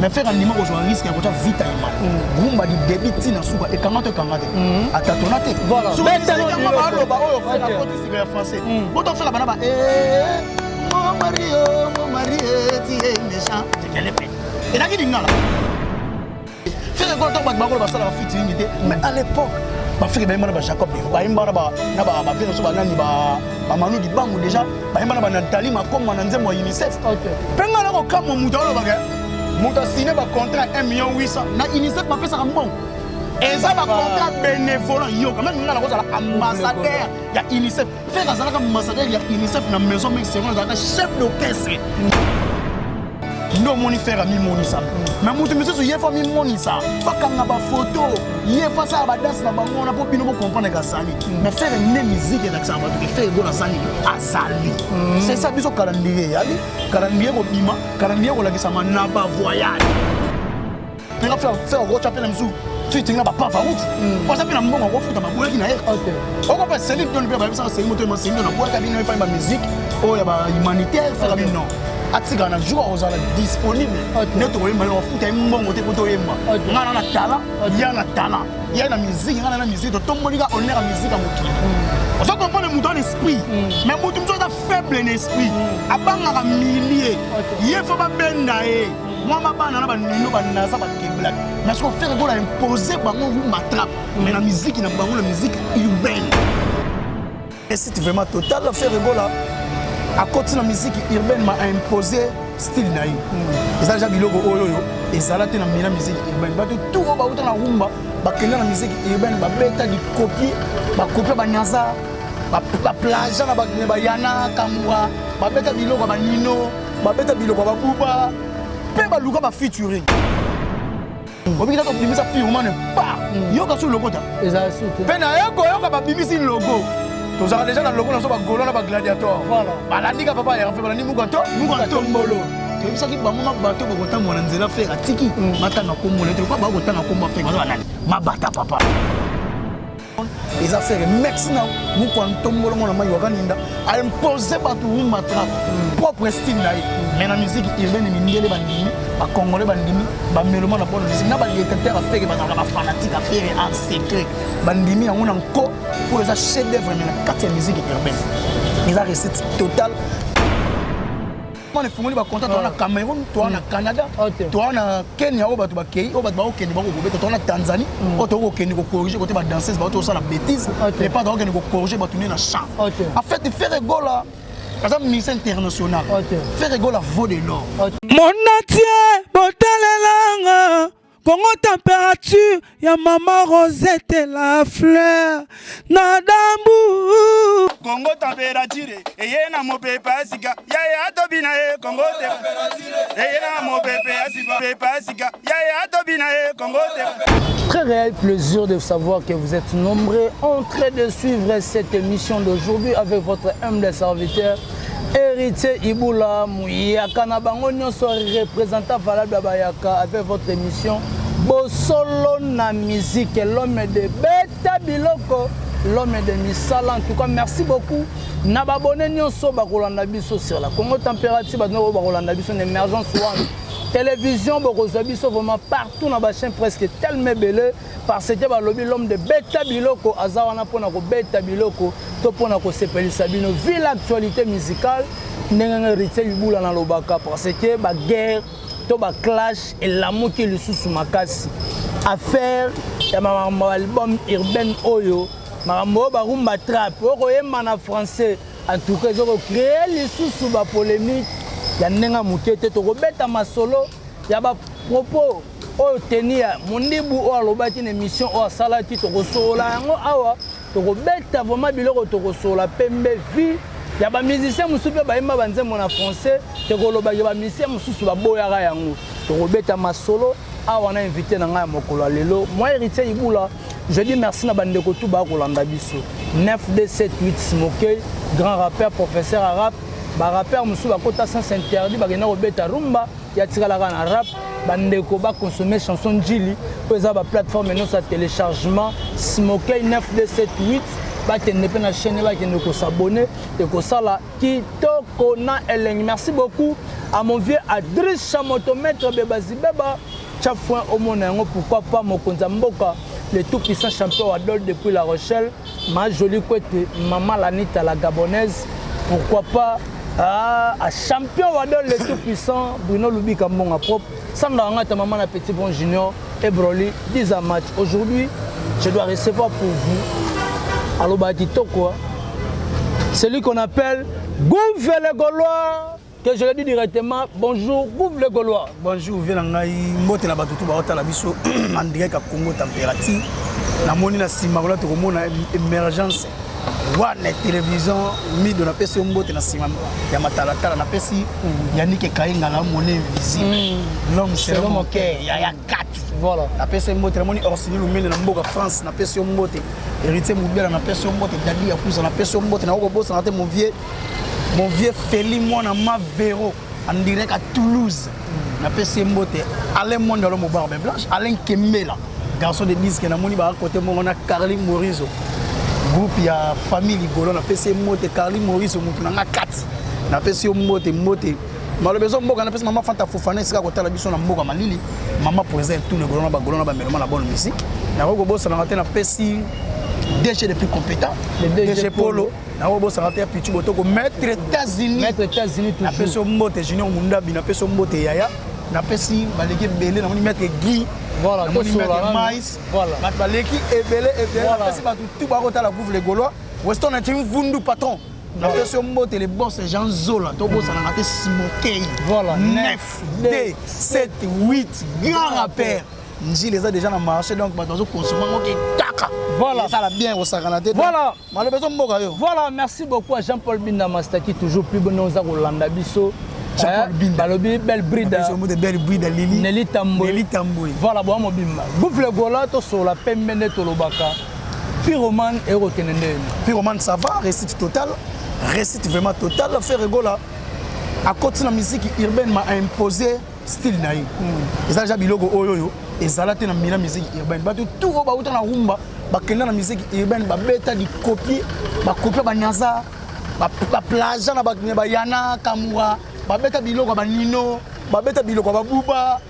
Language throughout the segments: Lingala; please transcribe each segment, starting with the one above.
Mais Ferre andima kozwa risque ya kotya vita ima rumba du début ntina suka, ekanga to ekanga te, atatona te. Yango baloba oyo Ferre akoti sika ya français, boto Ferre bana ba mon mari, mon mari, tu es méchant, tekele mpe elaki lingala. Ferre Gola, ntango bato bakolo basalaka featuring te, mais à l'époque baFerre bayemba na baJacob, bayemba na baFerre mosusu, banani, baManu Dibangu déjà bayemba na baNathalie Makoma na nzembo ya UNICEF. Mpe ngai na kokamwa, moto alobaka moto asine bacontrat 1 million 800 na UNICEF, bapesaka mbongo, eza bacontrat bénévolat. Yoka, même ngai nakozala ambassadeur ya UNICEF. Ferre azalaka ambassadeur ya UNICEF na Maison Mère Seron, azalaka chef d'orchestre. Nde omoni Ferre amimonisa, mais moto misusu ye faut amimonisa, fakanga bafoto, ye faut asala badanse na bango wana mpo bino bocomprendre ke azali. Mais Ferre nde musique elakisaka bato ke Ferre Gola azali, azali. C'est ça. Biso calendrier eyali, calendrier kobima, calendrier kolakisama na bavoyage. Nga Ferre okotya mpe na misu featuring na bapapa route, oza mpe na mbongo akofuta, baboyaki na ye. Oko mpe Céline Dion mpe bayebisaka Céline moto, Céline Dion aboyaka bino epai bamusique oyo ya bahumanitaire. Ferre bino non, atikala na jour akozala disponible nde tokoyemba, bafuta ye mbongo te po toyemba. Ngai na na talent, ya na talent, ya na musique, ngai na na musique, totomboli ka honneur ya musique ya mokili. Ozo comprendre? Moto wana esprit, mais moto mosusu aza faible na esprit, abangaka milie, ye faut babenda ye mwa mabana na banino banaza bakeblaki. Mais soki Ferre Gola impose bango rumba trap, mais na musique na bango, na musique urbaine, réussite vraiment totale. Ferre Gola akoti na musique urbaine, ma impose style na ye. Eza deja biloko oyo oyo ezala te na mina musique urbaine. Bato tout oyo bauta na rumba bakenda na musique urbaine, babeta likopie, bakopia banyaza, baplagia na bayana kamwa, babeta biloko ya banino, babeta biloko ya babuba mpe baluka bafeaturing. Obiki ta tobimisa piromane pa yoka su logo ta mpe naye koyoka babimisi logo. Tozalaka deja na logo na biso, bagolo na bagladiator balandika papa Herve, balandi muka to muka tombolo. Toyebisaki bango mabato bokotambola na nzela, Ferre atiki matanga kombo na ye te, lokwa bakotanga kombo Ferre baza banani, mabata papa eza Ferre. Merci na mukwa ntombolo, mwana mai wakaninda aimpose bato rumba trap, propre style na ye, mais na musique urbaine mindele bandimi, bacongolais bandimi, bameloma na bonne musique na badétracteur ya Ferre bazalaka bafanatique ya Ferre en secret, bandimi yango na nko oyo eza chef d'œuvre. Mais na kati ya musique urbaine eza réussite totale. Wana efungoli bacontact, toa na Cameroun, toa na Canada, toa na Kenya oyo bato bakei, oyo bato bakokende bakokobeta, toa na Tanzanie oyo tokokende kocorriger kote badanseuse bato tosala bêtise, epa tokokende kocorriger bato nde na champ. En fait, Ferre Gola aza musicien international. Ferre Gola vaut de l'or. Monatie botalelanga Kongo Température ya mama Rosette la fleur na dambu. Kongo Température eye na mopepe ya sika, yaya tobina ye. Kongo eye na mopepe ya sika, pepe ya sika, yaya tobina ye. Kongo. Très réel plaisir de savoir que vous êtes nombreux en train de suivre cette émission d'aujourd'hui avec votre humble serviteur Héritier Ibula Mouyaka na bango nyonso, représentant valable ya Bayaka, avec votre émission Bosolo na musique, l'homme de beta biloko, l'homme de misala. En tout cas, merci beaucoup na babone nyonso bakolanda biso sur la Congo Température, bato oyo bakolanda biso na Émergence One Télévision, bokozwa biso vraiment partout na bachaîne presque tellement ebele, parce que balobi l'homme de beta biloko aza wana mpona kobeta biloko to mpona kosepelisa bino. Vu l'actualité musicale, ndenge nga Héritier Libula nalobaka, parce que baguerre to baclash elamuki lisusu makasi, affaire ya makambo ya album urbaine oyo, makambo oyo barumba trap oyo koyemba na français, en tout cas ezokocréer lisusu bapolémique ya ndenge moke te. Tokobeta masolo ya bapropos oyo teni ya Mondibu oyo alobaki na émission oyo asalaki, tokosolola yango awa. Tokobeta vraiment biloko, tokosolola pembe vie ya bamusicien mosusu mpe bayemba banzembo na français, tokolobaki bamusicien mosusu baboyaka yango. Tokobeta masolo awa na invité na ngai ya mokolo ya lelo, moi Héritier Ibula. Je dis merci na bandeko tu bakolanda biso. 9278 Smokey, grand rappeur, professeur arabe. Barappeur mosusu bakota sens interdit, bakenda kobeta rumba, ya tikalaka na rap. Bandeko baconsommer chanson Njili oyo eza baplateforme nyonso ya téléchargement. Smokey 9278. Bakende mpe na chaîne, bakende kos'abonner, ekosala kitoko na elengi. Merci beaucoup à mon vieux Adris Chamoto, maître Bebazibeba Tchafoin omona yango, pourquoi pas mokonzi ya mboka, le tout puissant champion Adol depuis La Rochelle, ma jolie Kwete, maman Lanita la Gabonaise, pourquoi pas ah, à champion Wadol le tout puissant Bruno Lubika Mbonga propre, Sandra Angata, maman la petit bon junior et Broly 10 à match. Aujourd'hui, je dois recevoir pour vous Aloba Kitoko, celui qu'on appelle Gouve le Gaulois, que je le dis directement, bonjour Gouve le Gaulois. Bonjour vie na ngai, mbote na bato tu baotala biso en direct ya Congo Température. Namoni na nsima kola tokomona émergence wana télévision mido. Napesi yo mbote na nsima ya matalatala. Napesi Yannick Ekayenga na mone invisible, l'homme selon mon cœur, ya kati. Napesi yo mbote. Namoni Orsini Lumene na mboka France, napesi yo mbote. Héritier Mobela, napesi yo mbote. Dadi Yakuza, napesi yo mbote. Nakokobosana te mon vieux Feli Mwana Ma Vero en direct à Toulouse, napesi ye mbote. Alain Monde alo mobarbe blanche, Alain Kembela, garçon de disque, namoni baka côté moko na Carly Morizo, groupe ya famille Ligolo, napesi ye mbote. Carly Morizo, motu na nga kati, napesi yo mbote. Mbote maloba ezo mboka. Napesi mama Fanta Fofana esika kotala biso na mboka malili, mama président tout le golo na bagolo na bameloma na bonne musique. Nakoki kobosanaka te, napesi DG le plus compétent, DG Polo. Nakobosana te ya Pichu Botoko, maître États-Unis. Maître États-Unis toujours. Napesi yo mbote. Junior Mundabi, napesi yo mbote. Yaya, napesi baleki ebele. Namoni maître Guy, namoni maître Mais, bato baleki ebele ebele. Napesi bato tu bakotala Gouve le Gaulois. Weston ati Mvundu patron, napesi yo mbote. Le boss Jean Zola, tobosanaka te Smokey. 9 2 7 8, grand rappeur Njili eza déjà na marché, donc bato bazoconsommer yango kitaka. Esala bien, kosakana te. Maloba ezo mboka yo. Voilà, merci beaucoup à Jean-Paul Binda Mastaki, toujours plus bon oza kolanda biso. Jean-Paul Binda. Balobi belle bride. Mbote belle bride Lili. Nelly Tambwe. Nelly Tambwe. Voilà, bo mobimba. Gouve le Gaulois, tosola pembe nde tolobaka. Pyromane ekokende ndeni? Pyromane, ça va, réussite totale. Réussite vraiment totale. Ferre Gola akoti na musique urbaine, ma imposé style na ye. Eza déjà biloko oyo oyo ezala te na mina musique urbaine. Bato tout oyo bauta na rumba bakenda na musique urbaine, babeta dicopie, bakopia banyaza, baplagia na bayana Kamura, babeta biloko ya banino, babeta biloko ya babuba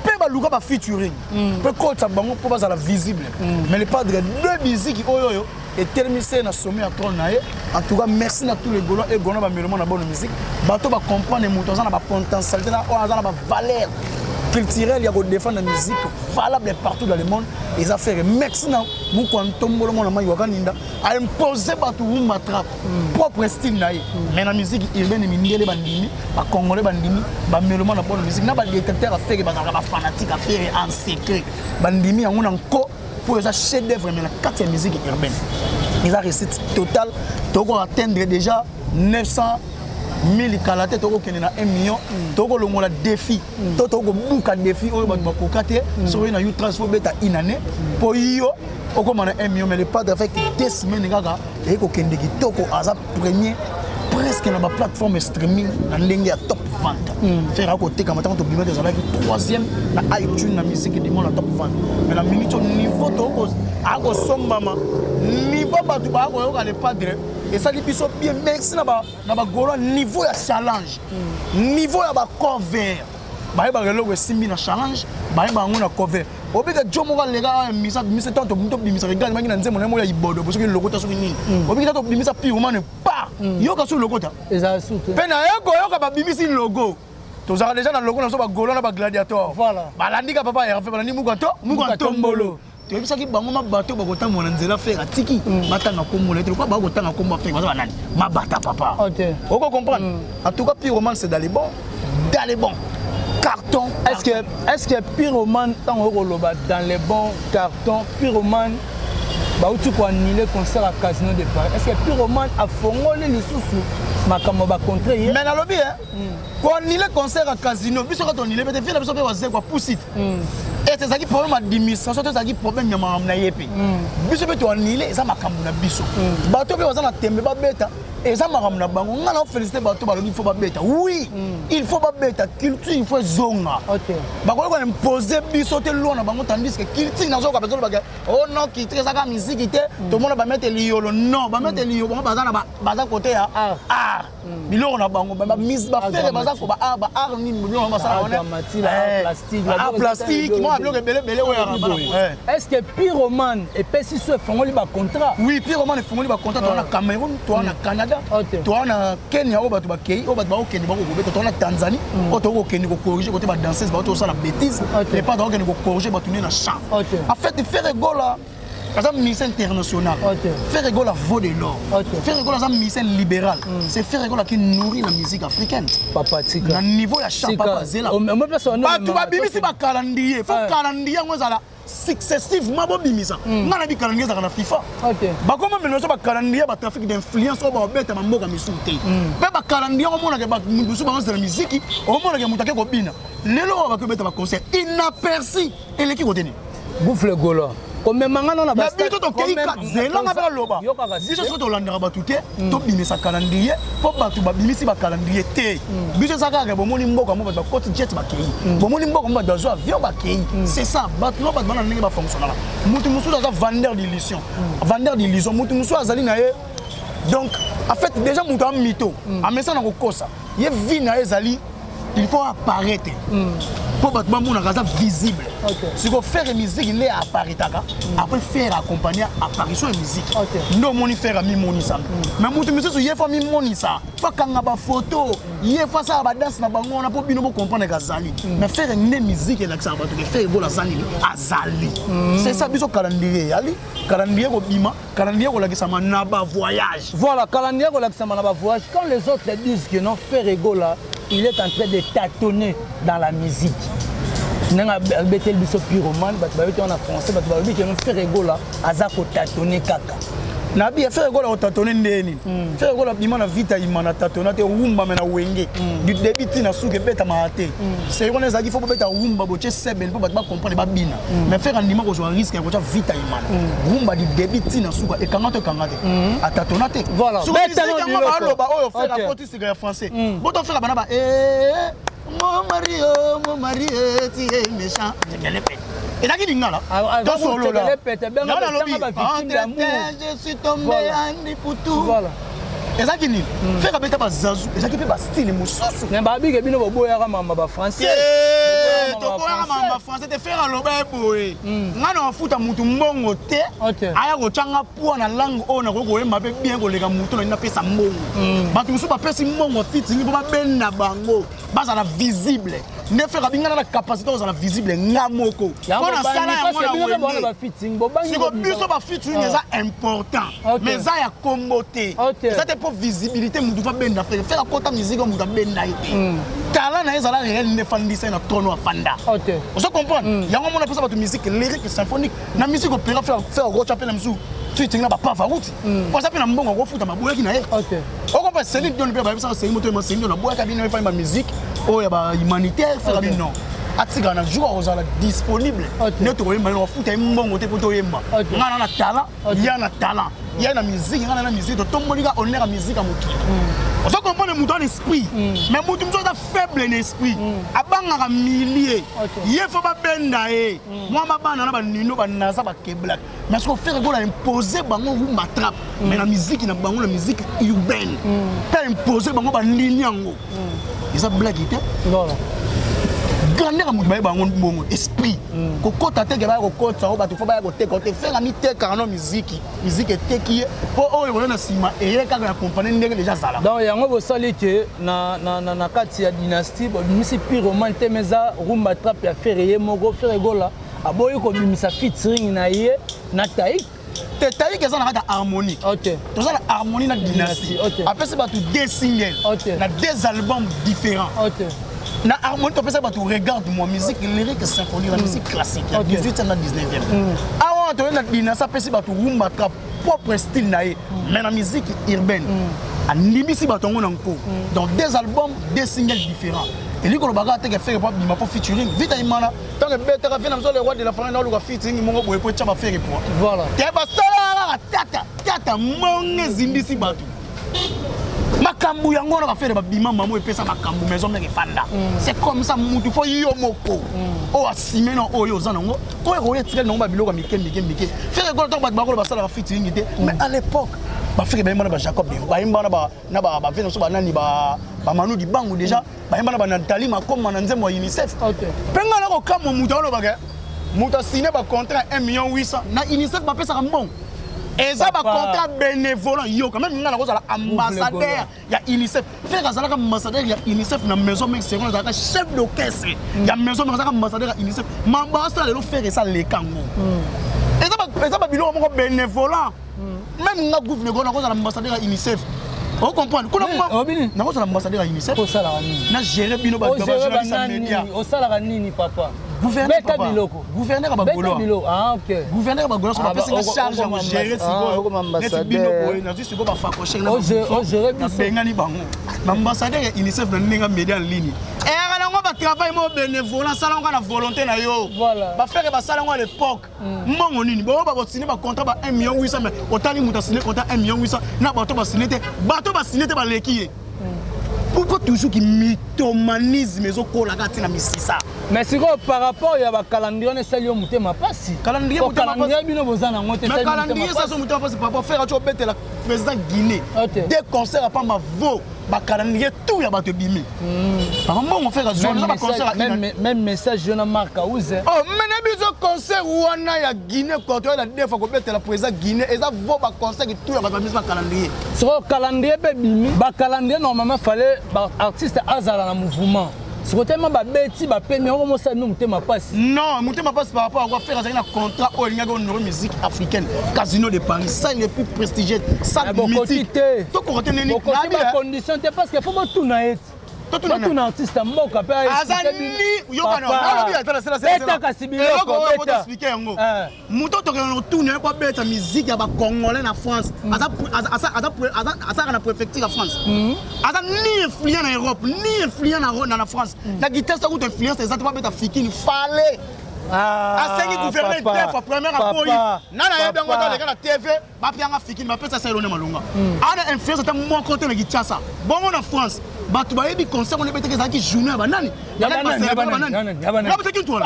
mpe baluka bafeaturing mpe kotisa bango mpo bazala visible. Mais le padre, deux musique oyo oyo etelemisi na sommet ya trône na ye. En tout cas, merci na tous les Gaulois et Gaulois bameloma na bonne musique. Bato bacomprendre moto aza na bapotentialité, oyo aza na bavaleur culturelle ya kodéfendre musique valable partout dans le monde, eza Ferre. Merci na mokwa ntombolo mwana mai wakaninda aimpose bato rumba trap, propre style na ye. Mais na musique urbaine, mindele bandimi, bacongolais bandimi, bameloma na bonne musique na badétracteur ya Ferre bazalaka bafanatique ya Ferre en secret, bandimi yango na nko mpo eza chef d'œuvre. Mais na kati ya musique urbaine, eza réussite totale. Toko atteindre déjà 900 000 kala te, tokokende na 1 million. Tokolongola défi to tokobuka défi oyo bato bakoka te. Soki oye na utras, fo beta une année mpo yo okóma na 1 million. Mais le padre, avec 2 semaines kaka, eye kokende kitoko. Aza premier presque na baplateforme streaming na ndenge ya top vente. Ferre akotekama. Ntango tobima, tozalaki troisième na iTunes na musique du monde na top vente. Mais na minute au niveau to akosombama, niveau bato bakoyoka le padre, esali biso bien. Merci na bagaulois. Niveau ya challenge, niveau ya bacover, bayebaka eloko esimbi na challenge, bayebaka yango na cover. Obika jo moko aleka awa, misa bimisa ntango tobimisa regard mangi na nzembo na ye moko ya ibodo bo soki lokota soki nini. Obiki ta tobimisa Pyromane pa yoka soki lokota. Ezala surtout. Mpe na ye koyoka babimisi logo. Tozalaka déjà na logo na biso, bagaulois na bagladiator. Balandika papa Herve, balandi muka to muka tombolo. Toyebisaki bango mabato bakotambola na nzela Ferre atiki, batanga kombo na ye te. Lokwa bakotanga kombo ya Ferre, baza banani? Mabata papa. Oko comprendre. En tout cas, Pyromane, c'est dans les bons, dans les bons carton. Est-ce que Pyromane, ntango okoloba dans les bons cartons, Pyromane bauti koannuler concert à Casino de Paris, est ce que Pyromane afongoli lisusu makambo bacontre ye? Mais nalobi koannuler concert ya Casino, biso kaka toannuler mpe te. Fie na biso mpe wazekwa pusi te. Ete ezalaki problème administration to ezalaki problème ya makambo na ye mpe biso mpe toannuler, eza makambo na biso. Bato mpe baza na tembe babeta. Eza makambo na bango. Nga na félicité bato balobi il faut babeta. Oui, il faut babeta. Culture, il faut ezonga. Bakoki koimpose biso te loi na bango, tandis que culture nazoyoka bazolobaka: oh non, culture ezaka miziki te. Tomona bamete liyolo, non, bamete liyo bango baza na baza kote ya art, biloko na bango bafere baza ko baart, baart nini, biloko na basala. Art dramatique, art plastique, art plastique, mwa biloko ebele ebele oyo. Est ce que Pyromane epesi so efongoli bacontrat? Oui, Pyromane efongoli bacontrat. Toa na Cameroun, toa na Canada, toa na Kenya oyo bato bakei, oyo bato bakokende bakokobeta, toa na Tanzanie oyo tokokende kocorriger kote badanseuse bao tosala bêtise, epa tokokende kocorriger bato nde na champ. En fait, Ferre Gola aza musicien international. Ferre Gola vaut de l'or. Ferre Gola aza musicien libéral. C'est Ferre Gola qui nourrit la musique africaine. Papa, tika. Na niveau ya chant, papa, zela. Bato babimisi bacalendrier, faut calendrier yango ezala successivement. Bobimisa nga na bicalendrier ezalaka na FIFA. Bakoma melo so bacalendrier, batrafic d'influence oyo babeta bamboka misusu te. Mpe bacalendrier, omonake mosusu bazozela miziki, omonake moto ake kobina lelo oyo bakobeta baconcert inaperçu, eleki kote nini? Gouffre Gola, komema nga na biso tokei zelanga mpe aloba. Biso soki tolandaka bato te, tobimisa calendrier mpo bato babimisi bacalendrier te. Biso eza kaka bomoni mboka mo bato bakoti jet bakei, bomoni mboka mo bato bazwa avion bakei. C'est ça. Bato no bato bana ndenge bafonctionnaka. Motu mosusu aza vendeur d'illusion, vendeur d'illusion. Motu mosusu azali na ye. Donc en fait, déjà moto amito amesa na kokosa ye, vie na ye ezali il faut apparaître mpo bato bamonaka aza visible. Siko Ferre, musique nde apparaîtaka. Après, Ferre accompagner apparition ya musique nde omoni Ferre amimonisaka. Mais moto misusu, ye faut amimonisa, faut akanga bafoto, ye faut asala badanse na bango wana mpo bino bocomprendre ke azali. Mais Ferre nde musique elakisaka bato ke Ferre Gola aza nini, azali. C'est ça. Biso calendrier eyali, calendrier kobima, calendrier kolakisama na bavoyage. Voilà, calendrier kolakisama na bavoyage. Quand les autres disent que non, Ferre Gola, il est en train de tâtonner dans la musique, ndenge abeteli biso Pyromane, bato babeti wana français, bato balobi ke non, Ferre Gola aza kotâtonner kaka. Nabi ya Ferre Gola kotâtonner ndeni? Ferre Gola bima na Vita Ima na tatona te. Rumba me na Wenge du début ntina suki ebetamaka te. Seri wana ezalaki faut bobeta rumba, botie seben mpo bato bacomprendre, babina. Mais Ferre andima kozwa risque ya kotia Vita Imana, rumba du début ntina suka, ekanga to ekanga te, atatona te. Yango baloba oyo Ferre akoti sika ya français, boto Ferre bana ba mon mari, oh, mon mari, tu es méchant, ezalaki lingala. Tosolola. Je suis tombé andi putu, ezalaki nini? Ferre abeta bazazu, ezalaki mpe bastyle mosusu. Me babike bino boboyaka mama bafrançais. Toboyaka mama bafrançais te. Ferre aloba ye boye: ngai na bafuta mutu mbongo te, aya kotyanga poids na langue oyo nakoki koyemba mpe bien koleka mutu nani napesa mbongo. Bato mosusu bapesi mbongo featuring mpo babenda bango bazala visible. Nde Ferre abingana na capacité kozala visible nga moko mpo nasala yango na Wenge. Siko biso bafeaturing eza important, mais eza ya kombo te, eza te mpo visibilité. Mutu faut abenda Ferre. Ferre akota musique oyo mutu abenda ye te. Talent na ye ezala réel nde efandisa ye na trône afanda. Ozo comprendre yango? Mona apesa bato musique lyrique, symphonique, na musique opéra. Ferre akotya mpe na misu featuring na bapava ruti po aza mpe na mbongo akofuta, baboyaki na ye. Okompa Céline Dion mpe bayebisaka Céline moto oyema Céline Dion aboyaka bino, efani bamusique oyo ya bahumanitaire. Ferre abi non, atikala na jour akozala disponible nde tokoyemba. Ye afuta ye mbongo te mpo toyemba. Ngai na na talent, ya na talent, ya na musique, ngai na na musique, totomboli ka honneur ya musique ya mokili. Ozo comprendre? Moto wana esprit, mais moto mosusu aza faible na esprit, abangaka milie, ye faut babenda ye mwa mabana na banino banaza bakeblak. Mais soki Ferre Gola impose bango rumba trap, mais na musique na bango, na musique urbaine mpe impose bango, bandimi yango, eza blague te. Grandeur ya moto, bayeba yango mbongo esprit kokɔta teke baya kokɔta oyo bato faut baya koteka te. Ferre amitekaka no miziki, miziki eteki ye mpo oyo koya na nsima eye kaka ya kompane ndenge deja azala. Donc yango bosali ke na kati ya Dynastie bobimisi Pyromane te, mais eza rumba trap ya Ferre ye moko. Ferre Gola aboyi kobimisa featuring na ye na Taik. Te, Taik eza na kati ya Harmonie. Toza na Harmonie na Dynastie. Apesi bato deux singles na deux albums différents. Na Harmonie topesa bato Regarde moi, musique lyrique symphonie, la musique classique ya 18e na 19e. Awa toye na Dynastie, apesi bato rumba trap, propre style na ye, mais na musique urbaine andimisi bato yango na nko. Donc deux albums, deux singles différents. Elingi koloba kaka teke Ferre po abima mpo featuring Vita Imana, ntango ebetaka vie na biso, le roi de la forêt, naoluka featuring moko boye po etya baFerre poids te. Basalaka kaka tata tata, mbongo ezindisi bato. Makambo yango wana, baFerre babima mamo epesa makambo, Maison Mère efanda. C'est comme ça. Mutu fo yo moko oyo asime na oyo oza nango, oyo ekoya etikali nango babiloko ya mike mike mike. Ferre Gola, ntango bato bakolo basalaka featuring te, mais à l'époque baFerre bayemba na baJacob, bayemba na bavieux na biso, banani, baManu Dibangu déjà, bayemba na baNathalie Makoma na nzembo ya UNICEF. Mpe ngai nakokamwa, moto alobaka moto asigne bacontrat 1 million 800 na UNICEF, bapesaka mbongo, eza bacontrat bénévolat. Yoka, même ngai nakozala ambassadeur ya UNICEF. Ferre azalaka ambassadeur ya UNICEF na Maison Mère Seron, azalaka chef d'orchestre ya Maison Mère, azalaka ambassadeur ya UNICEF. Mabasa lelo Ferre esa leka yango, eza babiloko moko bénévolat. Même nga gouverneur nakozala ambassadeur ya UNICEF, ocomprendre? Kuna nakozala ambassadeur ya UNICEF. Osalaka nini? Na gérer bino bajournaliste ya média. Osalaka nini, papa? Beta biloko. Gouverneur ya bagaulois. Gouverneur ya bagaulois, so bapesinga charge ya kogérer sikoyo neti bino boye. Nazwi sikoyo bafacochers, nabengani bango baambassadeur ya UNICEF na ndenge média en ligne. Eyaka nango batravail moko bénévolat, asala yango na volonté na yo. BaFerre basala yango à l'époque. Mbongo nini bongo bakosine bacontrat ba 1 million 800? Mais otali moto asine contrat 1 million 800 na bato basine te, bato basine te baleki ye. Pourquoi toujours ki mythomanisme ezokolaka ntina misisa? Mais sikoyo, par rapport ya bacalendrier wana, esali yo motema mpasi? Calendrier bino boza nango te. Calendrier esa so motema mpasi, papa. Ferre ati obetela président Guinée deux concerts apamba vo bacalendrier tout ya bato ebimi. Papa, mbongo Ferre azwa eza baconcert. Même message yo na Mark Ause. Oh, mene biso concert wana ya Guinée équatoriale, la deux fois kobetela président Guinée, eza vo baconcert tout ya bato bamisi bacalendrier. Sikoyo calendrier mpe bimi, bacalendrier normalement fallait baartiste azala na mouvement. Sikoyo tellement babeti bapemi yango, mosala bino motema mpasi. Non, motema mpasi par rapport à quoi? Ferre azalaki na contrat oyo elingaki honorer musique africaine, Casino de Paris, salle le plus prestigieuse, salle mythique. Te. Tokoka te nini? Bokoki bacondition te, parce que faut botuna ye ti, botuna artiste ya mboka mpe. Aza ni Beta kasi biloko. Explique yango. Moto tokende kotuna ye po abeta musique ya bacongolais na France, azalaka na préfecture ya France, aza ni influent na Europe, ni influent na France, na guitare kuta influence eza te. Po abeta fikini fale asengi gouverneur deux fois, première apoyi. Nana yebi yango, aleka na TV, bapianga fikini, bapesa sa elone malonga. Ana influence ata moko te na Kinshasa. Bongo na France bato bayebi concert wana ebetaki, ezalaki journée ya banani? Babetaki ntwala.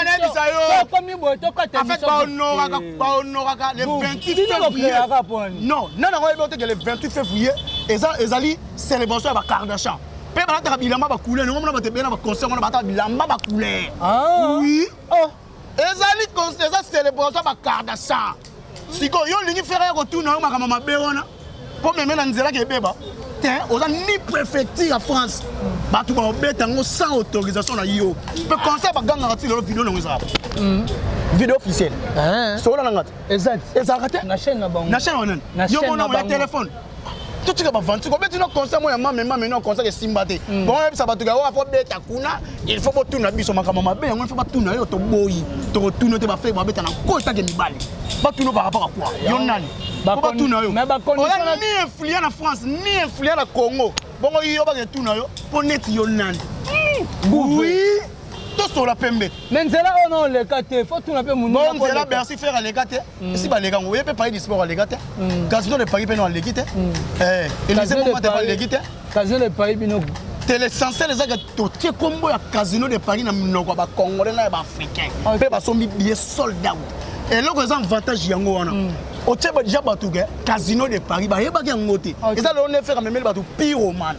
Nayebisa yo, en fait bahonoraka le 28 février. Non, nana yango yebi oteke le 28 février ezali célébration ya baKardashian, mpe balataka bilamba bacouleur. Nango mona bato ebele na baconcert wana balataka bilamba bacouleur. Oui, ezali eza célébration ya baKardashian. Sikoyo yo olingi Ferre ya kotuna yo makambo mabe wana mpo meme na nzela kebeba te. Oza ni préfecture ya France, bato baobeta yango sans autorisation na yo. Mpe concert bagangaka ti lelo, video nango ezalaka video officielle. Sokola nanga te. Ezalaka te. Na chaîne na bango. Na chaîne wana yo mona ya telefone. Totika bavanti kobeti no concert mo ya mame mame, no concert esimba te. Bongo oyebisa bato ka oyo fo beta kuna, il faut botuna biso makambo mabe yango, il faut batuna yo. Toboyi, tokotuna te. BaFerre babeta na ko etake mibali, batuna par rapport à quoi? Yo nani po batuna yo? Oza ni influent na France, ni influent na Congo. Bongo yo baketuna yo mpo neti yo nani? Oui, tosola pembe. Mais nzela oyo na oleka te, fo tuna mpe. Bon, nzela Bercy, Ferre aleka te. Esi baleka yango. Oye mpe Paris du sport aleka te, Casino de Paris mpe no aleki te, Élysée Montmartre mpe aleki te. Casino de Paris bino. Te, l'essentiel ezaka totie kombo ya Casino de Paris na minoko ya bacongolais na ya baafricain, mpe basombi billet sold out. Eloko eza avantage yango wana, otie déjà bato ke Casino de Paris bayebaki yango te. Eza lelo nde Ferre amemeli bato pyromane.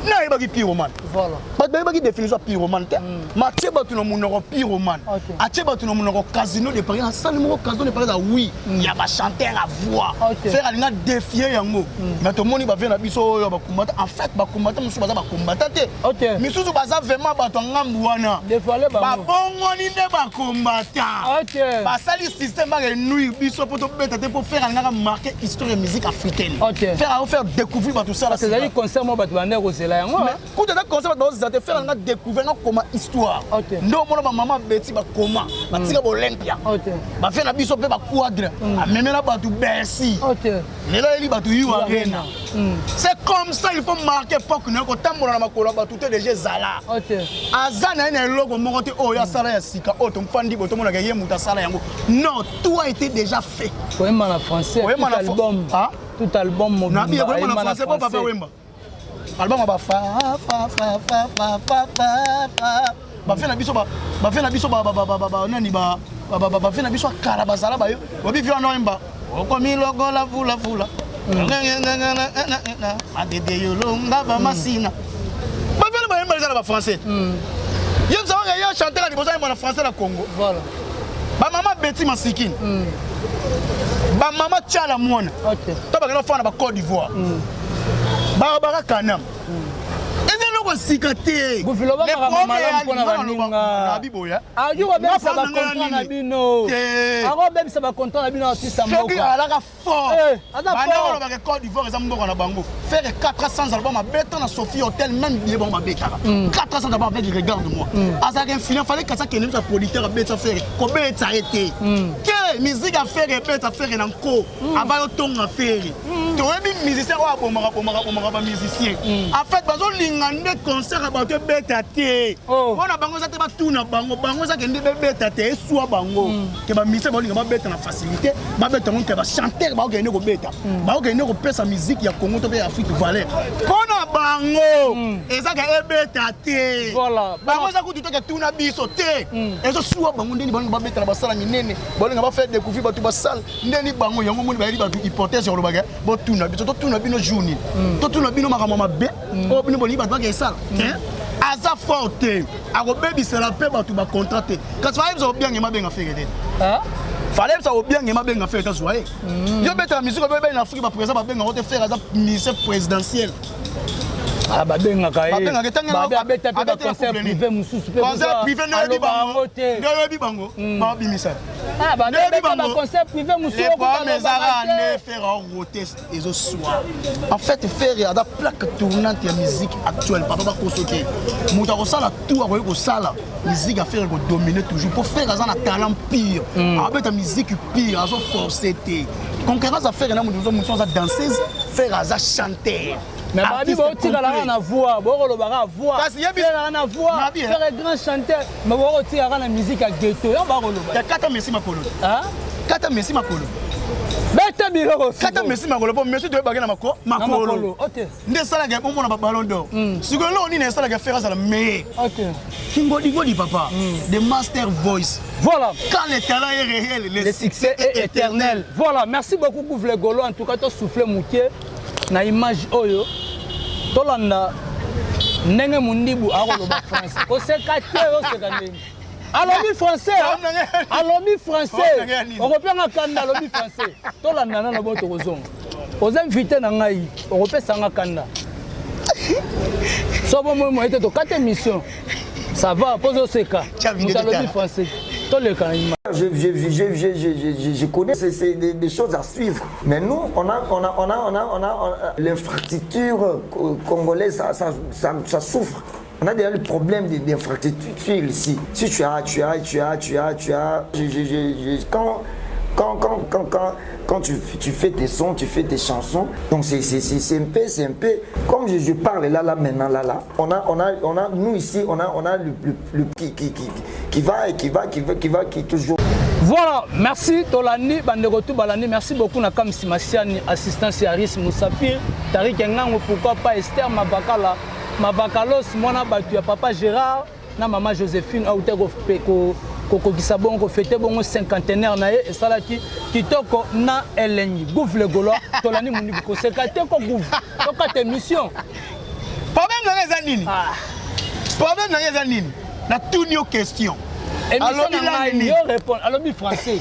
Nayebaki pyromane, bato bayebaki définition ya pyromane te. Ma atie bato na monoko pyromane, atie bato na monoko Casino de Paris. Asali moko Casino de Paris eza oui ya bachanteur à voix. Ferre alinga défier yango, mais tomoni bavieux na biso oyo bakombata. En fait bakombata mosusu baza bakombata te, misusu baza vraiment bato ya ngambu wana, babongoni nde bakombata, basali système barenuire biso mpo tobeta te, mpo Ferre alingaka marquer histoire ya musique africaine. Ferre aofaire découvrir bato sala. Ezali concert moko bato bandeki kozela yango. Kuta eza concert bato bazozela te. Ferre alinga découvrir nga koma histoire. Nde omona bamama beti bakoma batika bolympia, bavieux na biso mpe baquadre amemela bato Bercy. Lelo ayeli bato U Arena. C'est comme ça, il faut marquer époque na yo. Kotambola na makolo ya bato te, déjà ezala. Aza na ye na eloko moko te oyo asala ya sika oyo tomfandi boye tomonaka ye moto asala yango. Non, tout a été déjà fait. Koyemba na français. Koyemba na album. Tout album mobimba ayemba na français. Papa Wemba. Album ba fa fa fa fa fa fa fa fa. Ba fe na biso ba ba fe na biso ba ba ba ba nani ba ba ba fe na biso kala bazala ba yo. Obi vi wana oyemba. Okomi lokola vula vula. Madede yolonga ba masina. Ba fe na bayemba eza na ba français. Ye mzawanga ye chanteur ya liboso ayemba na français na Congo. Voilà. Ba mama Betty Masikini. Ba mama Tshala Mwana. Okay. To bakenda kofanda na ba Côte d'Ivoire. Barbara Kanam. Eza eloko sika te. Gufi loba makambo malamu mpona baninga. Nabi boya. Akoki kobebisa ba contrat na bino. Akobebisa ba contrat na bino artiste ya mboka. Soki alaka fort. Eh, aza Banda fort. kolobaka Côte d'Ivoire eza mboka na bango. Faire 400 albums abeta na Sophie Hotel même billet bango babetaka. 400 albums avec regarde moi. Azalaka influent fallait kasa kende bisa producteur abeta faire kobeta ye te. Ke musique ya faire ebeta faire na nko. Avant yo tonga faire. Toyebi musicien oyo abomaka bomaka bomaka ba musicien. En fait bazolinga nde concert ya bato ebeta te. Oh. Mpona bango eza te batuna bango bango eza kende bebeta te eswa bango. Ke ba musicien baolinga babeta na facilité babeta yango ke ba chanteur baokende kobeta baokende kopesa musique ya Congo to mpe ya Afrique valeur. Mpona bango eza ke ebeta te. Voilà. Bango eza kutu te ke tuna biso te. Ezosuwa bango ndeni balinga babeta na basala minene balinga bafaire découvrir bato basala ndeni bango yango moni bayeli bato hypothèse ya kolobaka botuna biso totuna bino jour nini totuna bino makambo mabe oyo bino bolingi bato bake esala te aza fort te akobebisela mpe bato bacontrat te kasi fayebisa obiangema abenga Ferre te fayebisa obiangema abenga Ferre te azwa ye yo betaka musique obe na Afrique baprésident babengaka te Ferre aza musicien présidentiel. Ah, babengaka ye babengaka Babe abeta mpe baconcert privé mosusu mpe concert privé nde oyebi aloba bango yango te nde oyebi bango babimisa Ah, babe Nde oyebi abeta bango. baconcert privé mosusu Le oyo problème kuta ezaka alobaka nde te. Ferre arote ezoswa en fait Ferre aza plaque tournante ya musique actuelle papa bakoso te moto akosala tout akoki kosala musique ya Ferre ekodomine toujours mpo Ferre aza na talent pire abeta musique pire azoforce te concurrence ya Ferre na moto mosusu aza danseuse Ferre aza chanteur. Mais babi Artiste botikala kaka complet. na voix, bokolobaka voix. Kasi yebi- Ferre kaka na voix, Nabi, eh. Ferre grand chanteur, mais bokotika kaka na musique ya ghetto, yango bakoloba. Ya kata Messi makolo. Ah? Kata Messi makolo. Beta biloko. Kata Messi makolo po Messi toyebaki na mako Na makolo. makolo. Ok. Nde esalaka omona ba ballon d'or. Sikoyo eloko nini esalaka Ferre azala meilleur. Ok. Kingodigodi papa, the master voice. Voilà. Quand le talent est réel, le, Le succès est éternel. Voilà, merci beaucoup Gouv le Golo. En tout cas, to souffler moke na image oyo. Tolanda ndenge mundibu akoloba français. Koseka te oseka ndenge. Alobi français. hein? Alobi français. Okopianga kanda alobi français. Tolanda nano bo tokozonga. Oza invité na ngai, okopesa nga kanda. So bomoi moye te tokata émission. Ça va, pose oseka. Tiens, vidéo Moto alobi totala. français. Toleka na image. Je connais, c'est des choses à suivre. Mais nous, on a, on a, on a, on a, on a, on a- l'infrastructure congolaise, ça souffre. On a déjà le problème d'infrastructure ici. Si tu as, tu as, tu as, tu as, tu as, je, je, je, je, quand, quand, quand, quand, quand, quand tu, tu fais tes sons, tu fais tes chansons, donc c'est un peu, c'est un peu, comme je parle là, là, maintenant, là, là, on a, on a, on a, nous ici, on a, on a le, le, le qui, qui, qui, qui va et qui va, qui va, qui va, qui toujours. Voilà, merci Tolani, Bandeko tout Balani, merci beaucoup Nakam Simasiani, assistance Yaris Moussafir, Tariq Ngango, pourquoi pas Esther Mabakala, Mabakalos, mwana batu ya papa Gérard, na maman Joséphine, aouté ko ko kokokisa bongo kofete bongo cinquantenaire na ye esalaki kitoko na elengi. Gouv le Gaulois, Tolani Mundibu, koseka te ko gouv, tokata émission. Problème na nga eza nini? Ah. Problème na nga eza nini? Na tuni yo question. Émission Alobi na ngai, langue nini? yo répondre, alobi français.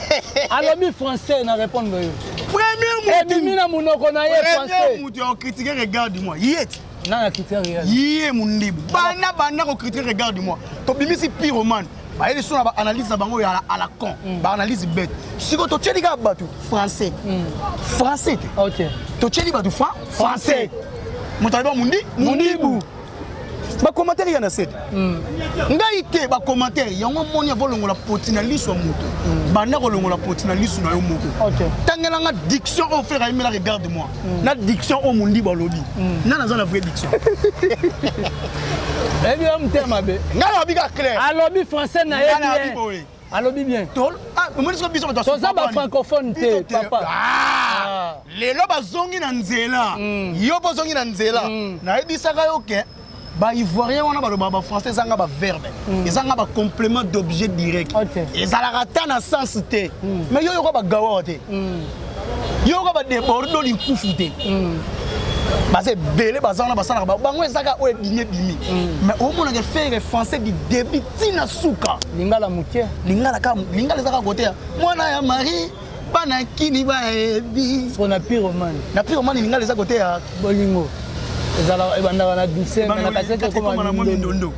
Alobi français na répondre yo. Premier Ebimi mutu. na munoko na ye Premier français. mutu ya kocritiquer regarde moi. Ye ti. Nana critique regarde. Ye mundibu. Bana bana ko critiquer regarde moi. Tobimisi pyromane. Bayeli so na ba analyse na bango ya à la con. Ba analyse bête. Siko totieli kaka bato français. Français te. Ok. Totieli bato français. Moto alobi mundi mundibu. Ba commentaire ya na sete. Ngai te ba commentaire yango moni avolongola poti na liso ya moto. Banda kolongola poti na liso na yo moko. Ok. Tangela nga diction oyo Ferre ayembela regarde moi. Na diction oyo mundibu alobi. Nga naza na vraie diction. Ebi yo motema mabe. Nga na bika clair. Alobi français na ye Nga na bien. boye. Alobi bien. Tol ah moni so biso bato Toza ba francophone te, papa. Ah. Ah. Lelo bazongi na nzela. Yo mpo ozongi na nzela. Nayebisaka yo ke ba ivoirien wana balobaka bafrançais ezanga baverbe, ezanga bacomplément d'objet direct, ezalaka ata na sens te. Mais yo yoka bagawawa te, yo yoka badébordo likufu te. Baza ebele, baza wana, basalaka bango ezaka oyo ebimi ebimi. Mais omonaka Ferre, français du début ntina suka. Lingala moke. Lingala kaka, lingala ezaka kote ya mwana ya Marie, bana kini bayebi. Siko na Pyromane? Na Pyromane, lingala eza kote ya bolingo, ezalaka ebandaka na douceur, mais na kasete ekoma na mwa mindondo.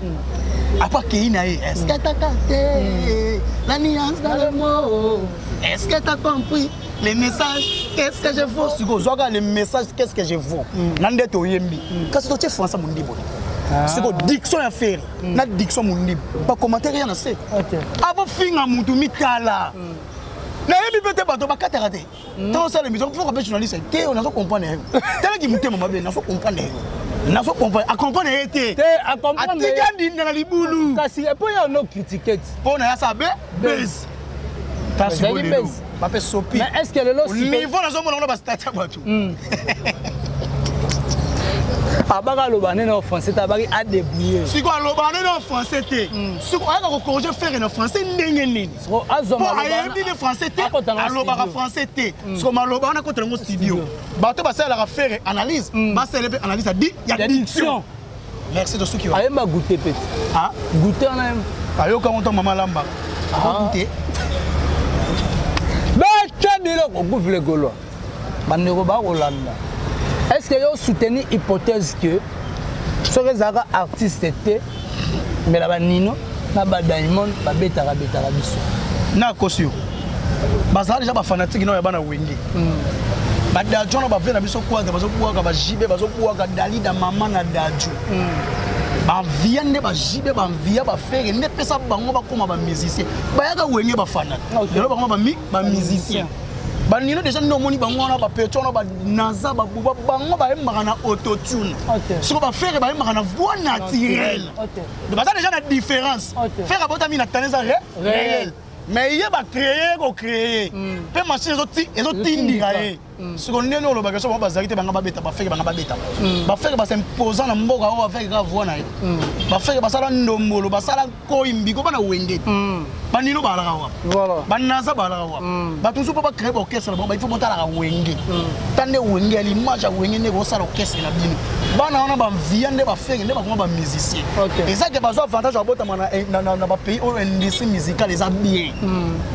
Après akei na ye: est-ce que t'as capté la nuance dans le mot? Est-ce que t'as compris le message, qu'est-ce que je vaux? Sikoyo ozwaka le message, qu'est-ce que je vaux, na nde toyembi, kasi totie français mondibo. Sikoyo diction ya Ferre na diction mondibo, bacommentaire ya na se. Abofinga mutu mitala, nayebi mpe te, bato bakataka te. Ntango osala émission, faut mpe journaliste te, nazo comprendre yo, talaki motema mabe, nazo comprendre yo, nazo comprendre, acomprendre ye te. Te, acomprendre. Atika ndinda na libulu. Kasi epo ya no critique ti. Mpo na ya sa be base. Ezali base. Bape sopi. Mais est ce que lelo niveau nazomona ngo na bastat ya bato. Abaka aloba nde na français te, abaki adébrouiller. Sikoyo aloba nde na français te, sikoyo ayaka kocorriger Ferre na français ndenge nini? Siko azwa mpo maloba ayebi nde français te. Akota na Alobaka studio. français te, siko maloba wana akota yango studio. Bato basalelaka Ferre analyse, basalele mpe analyse ya ya diction. Diction. Merci, tosuki wa. Ayemba goûter peti. Ah. Goûter wana ayemba. Ayoka ngo to mama lamba te. Beta biloko, gouve gaulois, bandeko bakolanda. Est ce que yo soutenir hypothèse que soki ezalaka artiste te, mais na banino na badiamond babetaka betaka biso? Nakosi yo, bazala déjà bafanatike nao ya bana Wenge, badadju wana bave na biso kwata, bazobwaka bajibe, bazobwaka Dalida, mama na Dadju, bavia nde bajibe, bamvia baFerre nde epesa bango bakóma bamusicien. Bayaka Wenge bafana, lelo bango bamusicien. Banino déjà nde omoni bango wana, bapeto wana, banaza babuba, bango bayembaka na autotune. Siko baFerre bayembaka na voix naturelle. Baza déjà na différence. Ferre abotami na tane eza réel, mais ye bacréer, kocréer mpe machine ezotindika ye. Siko ndenge olobaka so bango bazalaki te, banga babeta baFerre, banga babeta baFerre, basimposa na mboka oyo. BaFerre kaka voix na ye, baFerre basala ndombolo, basala koyimbiko bana Wenge. Banino balaka wapi? Banaza balaka wapi? Bato mosusu mpo bacréer baorchestre na bango, il faut botalaka Wenge. Ta nde Wenge ya l'image ya Wenge nde kosala orchestre na bino. Bana wana bamvia nde baFerre nde bakoma bamusicien. Eza ke bazwa avantage ya kobotama na bapays oyo industrie musicale eza bien.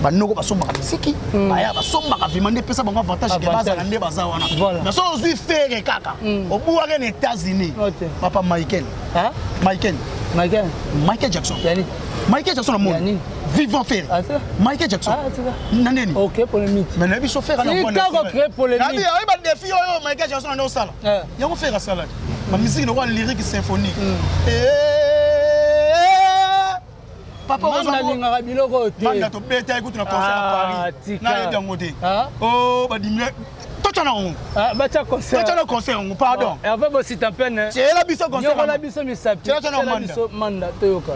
Banoko basombaka misiki, baya basombaka vraiment, nde epesa bango avantage ke bazala nde baza wana. Mais so ozwi Ferre kaka, obwaki na États-Unis, papa Michael, Michael. Michael. Michael Jackson. Yani. Michael Jackson amoni Yani. vivant Ferre. Ah, ça? Michael Jackson. Ah, c'est ça. Na ndeni. Ok, polémique. Mais nayebi so Ferre. Tika kocréer polémique. Nabi oyeba défi oyo Michael Jackson ande osala yango, Ferre asalaki bamusike lokola lyrique symphonique. Papa. Manda alingaka biloko oyo te. Manda tobeta ye kutu na concert ya Ah, Paris. tika. Nayebi yango te. Ah? O badimile, totya na yango. Ah, batia concert. Totya na concert yango, pardon. Hervé Bosita pene. Tiela biso concert Nyokola yango. biso misapi. Tiela biso na Tiela Manda. biso Manda toyoka.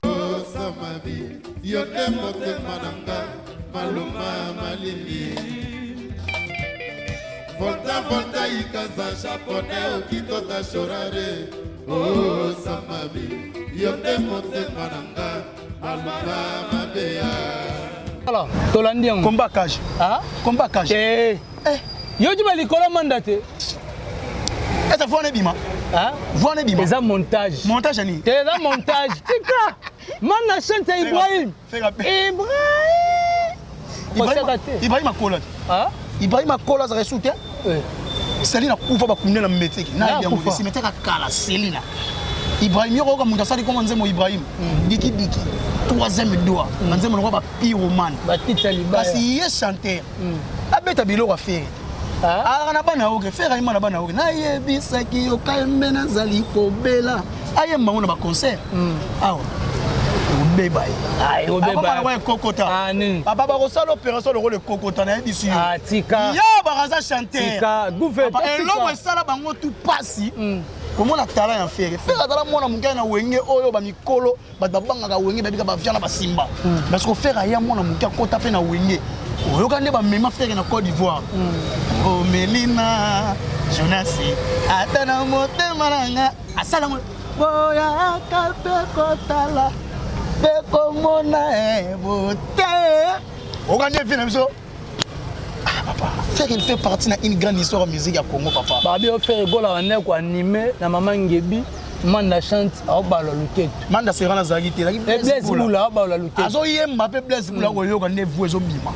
Osamabi yo nde motema na nga, maluma malili, volta volta ikaza japonais okitota shorare. Osamabi yo nde motema na nga, maluma mabeya. Voilà, tolandi yango. Combat cage. Ah? Combat cage. Eh. Yo ti balikolo Manda te. Eza voix nebima. Ah? Voix nebima. Eza montage. Montage ya nini? Te, eza montage. Tika. Manda chante ya Ibrahim. Ibrahim. Kosaka te. Ibrahim akola te. Ah? Ibrahim akola, azalaka esu te. Eh. Selina kufa, bakunde na meteki. Na Nayebi yango. kufa. Cimetière akala Selina. Ibrahim yoko oyoka moto asali kombo nzembo Ibrahim diki diki, troisième doigt na nzembo lokwa bapyromane. Batita libaya. Kasi ye chanteur abeta biloko aFerre. Alaka na bana oke, Ferre ayemba na bana oke. Nayebisaki yo kayembe, nazali kobela, ayemba ngo na baconcert awa, obeba ye. Ekobeba. Akoma ekokota. Ah, nini? Papa, bakosala opération lokola ekokota, nayebisi yo. Ah, tika. Ya bakaza chanteur. Tika. Gouve, Papa, tika. eloko esala bango tu pasi komona talent ya Ferre. Ferre azala mwana moke na Wenge oyo bamikolo bato babangaka Wenge, babika bavia na basimba, parce que Ferre aya mwana moke, akota mpe na Wenge. Oyoka nde bamema Ferre na Côte d'Ivoire. Omelina Jonas, ata na motema na nga asala ngo boyaka mpe kotala mpe komona bote. Oyoka nde vie na biso. Ah, papa, Ferre, il fait partie na une grande histoire ya musique ya Congo, papa. Babi o Ferre Gola bande ko animer na mama Ngebi. Manda chante aobalola luketu. Manda Serana azalaki te, ezalaki Blaise Bula aobalola luketu. Azoyemba mpe Blaise Bula koyoka nde voix ezobima.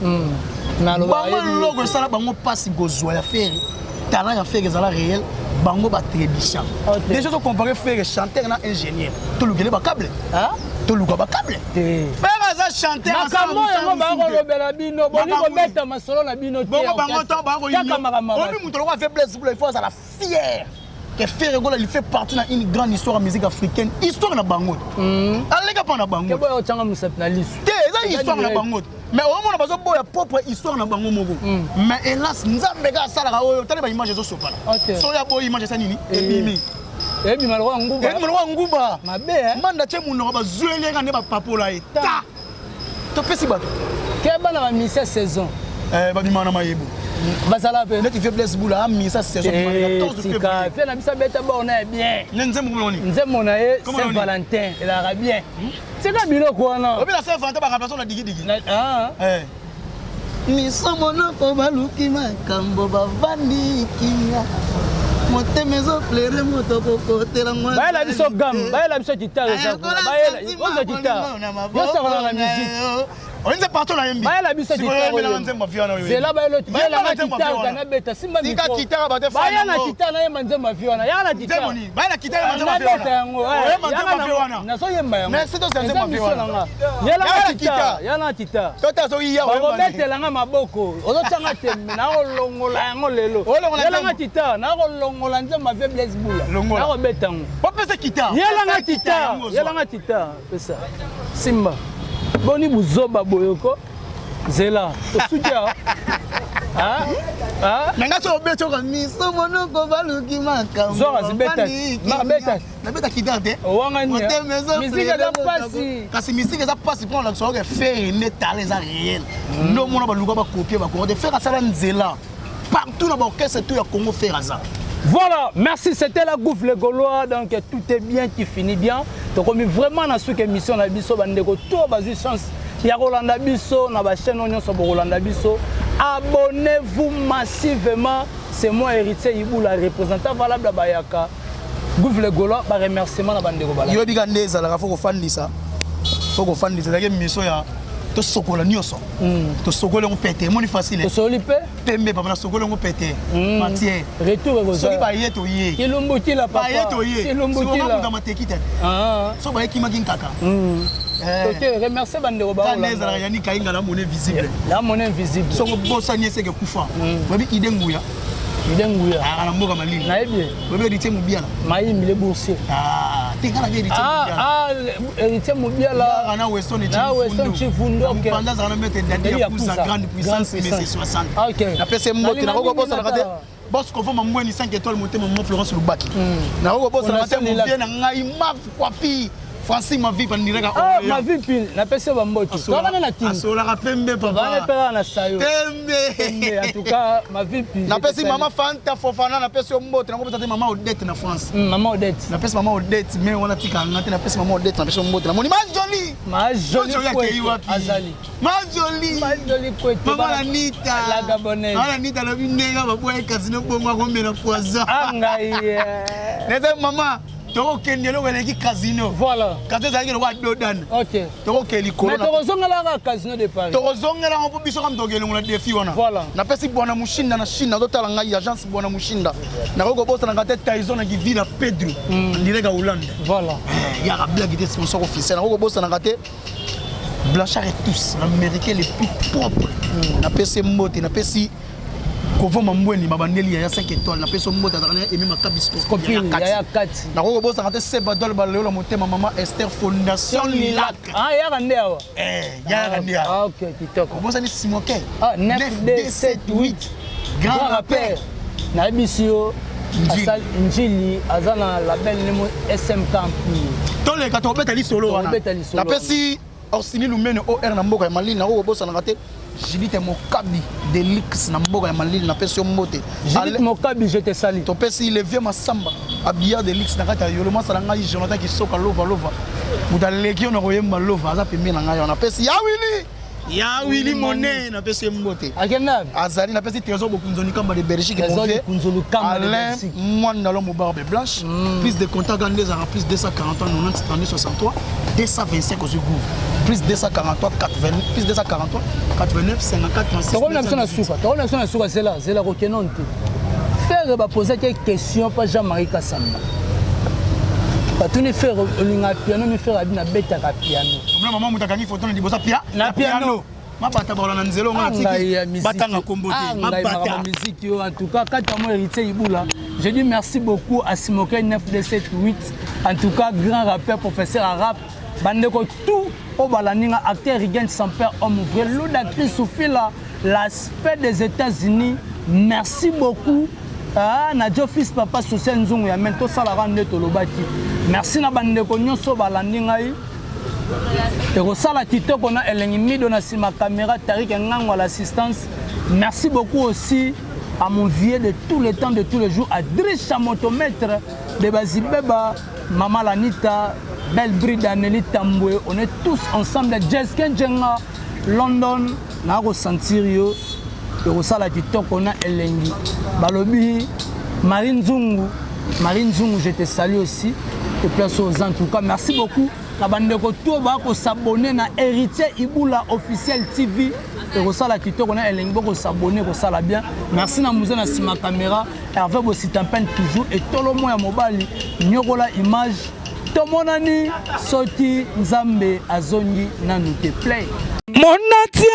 Bango eloko esala bango mpasi kozwa ya Ferre, talent ya Ferre ezala réel, bango batrébuchant. Déjà tocompare Ferre chanteur na ingénieur, tolukele bacable, toluka bacable. Ferre aza chanteur. Makambo yango bakolobela bino, boni kobeta masolo na bino te. Bongo bango to bakoyobi moto lokola fe Blaise Bula, il faut azala fier que Ferre Gola, il fait partie na une grande histoire ya musique africaine, histoire na bango. Aleka mpa na bango. Keboya otyanga mosapi na lisu. Te, eza histoire na bango, mais omona bazoboya propre histoire na bango moko. Mais hélas, Nzambe kaka asalaka oyo. Tali baimage ezosopana. Soki aboyi image esa nini ebimi. Ebima lokola nguba. Ebima lokola nguba. Mabe. Manda tie monoko, bazweli eka nde bapapola ye ta topesi bato. Ke bana bamisia saison. Babima na mayebo. Bazala mpe neti vie Blaise Bula amisa saison. Tika fe na biso abeta bor na ye bien. Ne nzembo komona nini? Nzembo na ye Saint Valentin elaka bien. Tika biloko wana. Obina Saint Valentin, baremplace na digidigi. Miso monoko baluki makambo, bavandi kinga, motema ezoplere, moto kokotela. Bayela biso gamme, bayela biso guitare, eza kuna. Ozwa guitare, yosakana na musique. Oyinze partout na yembi. Bayela biso. Guitare nzembo afia wana. Zela, bayelanga guitare kana beta simba. Sika guitare bate. Baya na guitare nayemba nzembo afia wana, yaka na guitare. Nzembo nini? Baya na guitare nzembo afia wana. Nabeta yango. Oyemba nzembo afia wana. Nazoyemba yango. Merci, toza nzembo afia wana. Yelanga guitare, yala na guitare. Tota azoyiya. Bakobetelanga maboko, ozotyanga tembe, nakolongola yango lelo. Yelanga guitare, nakolongola nzembo avie Blaise Bula, nakobeta yango. Opesa guitare. Yelanga guitare, yelanga guitare, pesa simba. Boni buzoba boyoko, zela tosuki awa. Nanga so obeti oka miso monoko baluki makambo. Zwaka zibeta beta. Nabeta guitare te. Owangani musique eza pasi. Kasi musique eza pasi mpona olakisa oke Ferre nde talent eza réel. Nde omona baluka bakopie bakongo te. Ferre asala nzela partout na baorchestre tout ya Congo, Ferre aza. Voilà, merci, c'était la Gouffre le Gaulois. Donc tout est bien qui finit bien. Donc on est vraiment dans cette émission na biso bandeko to bazui chance ya kolanda biso na ba chaîne nyonso bokolanda biso. Abonnez-vous massivement. C'est moi Héritier Iboula, représentant valable à Bayaka. Gouffre le Gaulois, ba remerciement na bandeko bala. Yobi ka nde ezalaka, fo kofandisa, fo kofandisa. Ezalaki mission ya tosokola nyonso. Tosokoli yango pete, emoni facile. Tosoli pe. Pembe papa, nasokoli yango pete matière. Retour ekozala. Soki baye, toye. Kilumbukila papa. Baye, toye. Kilumbukila. Mateki te. So baye kimaki nkaka. Ok, remercier bandeko. Ba ezalaka yani Kayinga la monnaie visible. La monnaie invisible. Soko bosani eseke kufa. Oyebi ide nguya? Ide nguya. Aka na mboka malili. Nayebi. Oyebi Héritier Mobiala? Mayimbi le boursier. Te, nga nabi Héritier Mobiala. Ah, Héritier Mobiala. Na Weston. Na Weston Chifundu. Ok, mopanda azalaka na maître Dadi ya Kuza, grande puissance, mais 60. Ok. Napesi mbote, nakoki kobosanaka te bos kovoma mbweni 5 étoiles, motema mama Florence Lubaki. Nakoki kobosanaka te movie na ngai ma coiffure Francis Mavi pandiraka. Ah, Mavi pile, napesi yo bambote. Tokana na kini. Asolaka pembe papa. Bana pela na sayo. Pembe. Pembe, en tout cas, Mavi pile. Napesi mama Fanta Fofana, napesi yo mbote, nakopesa te mama Odette na France. Mama Odette. Napesi mama Odette, mais wana tika nga te, napesi mama Odette, napesi yo mbote. Namoni ma jolie. Ma jolie. Akei wapi? Azali. Ma jolie. Ma jolie kwete. Mama Anita. La Gabonaise. Mama Anita lobi ndenge baboya casino bongo akomela poison. Ah ngai. Neze mama tokokende eloko eleki casino. Voilà. Casino ezalaki lokola dodan. Ok. Tokokende likolo. Mais tokozongelaka casino de Paris. Tokozongelaka mpo biso kaka tokelongola défi wana. Voilà. Napesi bwana Mushinda na Chine, azotala ngai, agence bwana Mushinda. Nakoki kobosanaka te Tyson na Kivila Pedro direct ya Hollande. Voilà. Yaka blague te, sponsor officiel. Nakoki kobosanaka te Blanchard et tous l'américain les plus propres. Napesi mbote, napesi kovoma mbweni babandeli yaya 5 étoiles, napesi mbote, azalaka na emi makabi. Yaya kati. Nakoki kobosaka te Sebadol baleola motema mama Esther, fondation Lilac. Ah, yaka nde awa. Yaka nde awa. Ah, ok, kitoko. Obosani Simoke. Ah, 9 2 7 8, grand rappeur. Nayebisi yo Njili aza na label nemo SMK Empire. Toleka tokobeta lisolo wana. Tokobeta lisolo. Napesi Orsini Lumene or na mboka ya Malili. Nakoki kobosanaka te. Judith Mokabi de Lix na mboka ya malili, napesi yo mbote. Judith Mokabi, je te salue. Topesi le vieux Masamba Abia de Lix na kati ya Yolo, masala ngai Jonathan Kisoka Lova Lova, moto aleki yo na koyemba Lova, aza pembeni na ngai wana. Napesi ya Willy, ya Willy Monet, napesi ye mbote. Akenda. Azali, napesi Trésor Bokunzoni Kamba de Belgique. Trésor mon vieux. Bokunzoni Kamba de Alain Belgique. Mwandalo Mobarbe Blanche. Plus de contact nde ezalaka plus 243 90 32 63 225, ozwi groove plus 243 80, plus 243 89 54 36. Tokomi na biso na suka, tokomi na biso na suka. Zela, zela, kokende te. Ferre, bapozaki question mpa Jean-Marie Kasamba, batuni Ferre: olingaka piano? Mi Ferre abi: nabetaka piano. Omona mama moto akangi foto na liboso pia Na piano. Mabata bakola na nzela ongo. Ngai ya natiki musique. batanga kombo te. Ah, ngai Mabata. makambo musique yo. En tout cas, kati ya mo Héritier Ibula, je dis merci beaucoup à Simokai 9278, en tout cas grand rappeur, professeur à rap. Bandeko tout oyo balandi nga, acteur Rigen Samper, homme vrai, Ludacris Soufila, l'aspect des États-Unis, merci beaucoup. Ah, na jo fils papa social nzungu ya men, tosalaka nde tolobaki. Merci na bandeko nyonso balandi ngai, ekosala kitoko na elengi. Mido na nsima caméra, Tarik Ngango à l'assistance. Merci beaucoup aussi à mon vieux de tous les temps, de tous les jours, à Drisha Motomètre de Bazibeba, Mama Lanita, Belle Bride, Anneli Tambwe. On est tous ensemble. Jesken Djenga London, nakosentir yo, ekosala kitoko na elengi. Balobi Marie Nzungu, Marie Nzungu, je te salue aussi et place aux. En tout cas, merci beaucoup na bandeko to bakosabone na Héritier Ibula Officiel TV, ekosala kitoko na elengi. Bokosabone, ekosala bien. Merci na muze na nsima caméra, Hervé Bositampene, toujours etolomo ya mobali nyokola image. Tomonani soki Nzambe azongi nanu te. Play. Monatie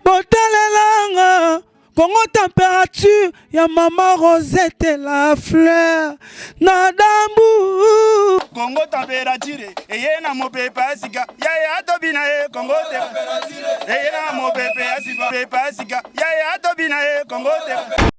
botalelanga Kongo température ya mama Rosette la fleur na dambu. Kongo température eye na mopepe ya sika, yaya tobina ye. Kongo te eye na mopepe ya sika, pepe ya sika, yaya tobina ye. Kongo te.